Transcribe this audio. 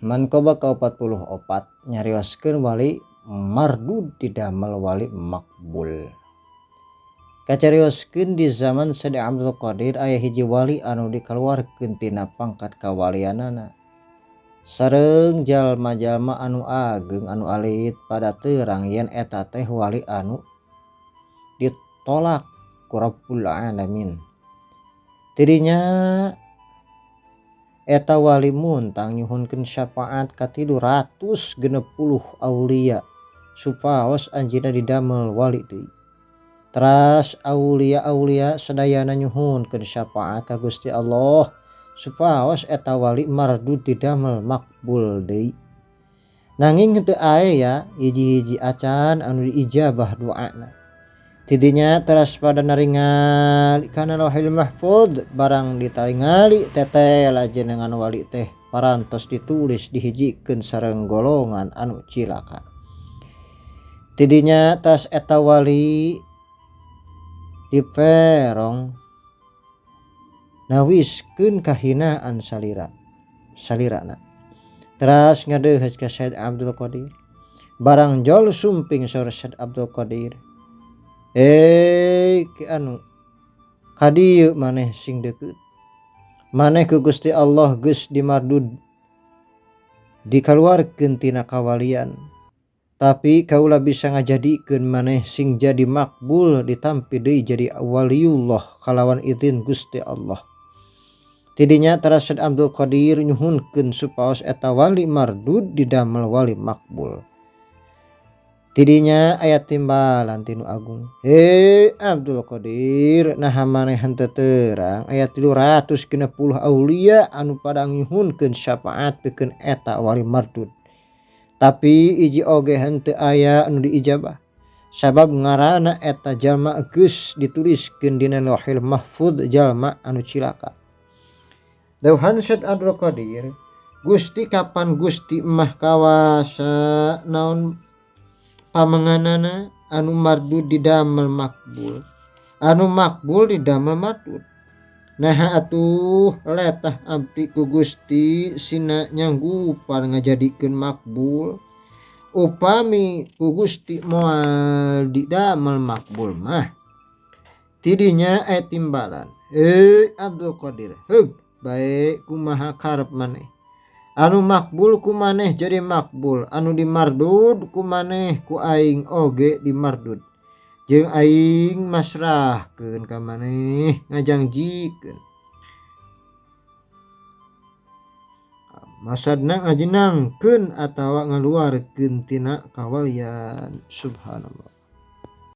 Manqabah ka-44 nyarioskeun wali mardud didamel wali makbul. Kacarioskeun di zaman Syed Abdul Qadir aya hiji wali anu dikaluarkeun tina pangkat kawalianana. Sareng jalma-jalma anu ageng anu alit pada terang yen eta teh wali anu ditolak ku Rabbul Alamin. Tidinya eta wali muntang nyuhunkeun syafaat ka 360 aulia supaos anjeunna didamel wali deui. Teras aulia-aulia sadayana nyuhunkeun syafaat ka Gusti Allah supaos eta wali mardud didamel makbul deui. Nanging henteu aya hiji-hiji acan anu diijabah doana. Tidinya teras pada naringali kana Lauhil Mahfud barang ditaringali tetela jenengan wali teh parantos ditulis dihijikeun sareng golongan anu cilaka. Tidinya tas eta wali diperong nawiskeun kahinaan salira salirana. Teras ngadeuheus ka Syed Abdul Qadir. Barang jol sumping saur Syed Abdul Qadir. Ki anu kadieu maneh sing deukeut. Maneh ku Gusti Allah geus dimardud dikaluarkeun tina kawalian. Tapi kaula bisa ngajadikeun maneh sing jadi makbul ditampi deui jadi waliullah kalawan izin Gusti Allah. Tidinya teras Syed Abdul Qadir nyuhunkeun supaos eta wali mardud didamel wali makbul. Tidinya aya timbalan tinu agung. Hei Abdul Qadir, naha maneh henteu terang aya 360 aulia anu pada nyuhunkeun syafaat pikeun eta wali mardud. Tapi hiji oge henteu aya anu diijabah. Sabab ngaranna eta jalma geus dituliskeun dina Lauhil Mahfud jalma anu cilaka. Dauhan Syed Abdul Qadir, Gusti kapan Gusti mah kawasa naon pamenganana anu mardud didamel makbul, anu makbul didamel mardud. Naha atuh letah abdi ku Gusti sina nyanggupan ngajadikeun makbul. Upami ku Gusti moal didamel makbul mah. Tidinya aya timbalan. Abdul Qadir, heug bae kumaha karep maneh. Anu makbul ku maneh jadi makbul, anu dimardud ku maneh ku aing oge dimardud. Jeung aing masrahkeun ka maneh ngajangjikeun. Masadna ngajenangkeun atawa ngaluarkeun tina kawalian. Subhanallah.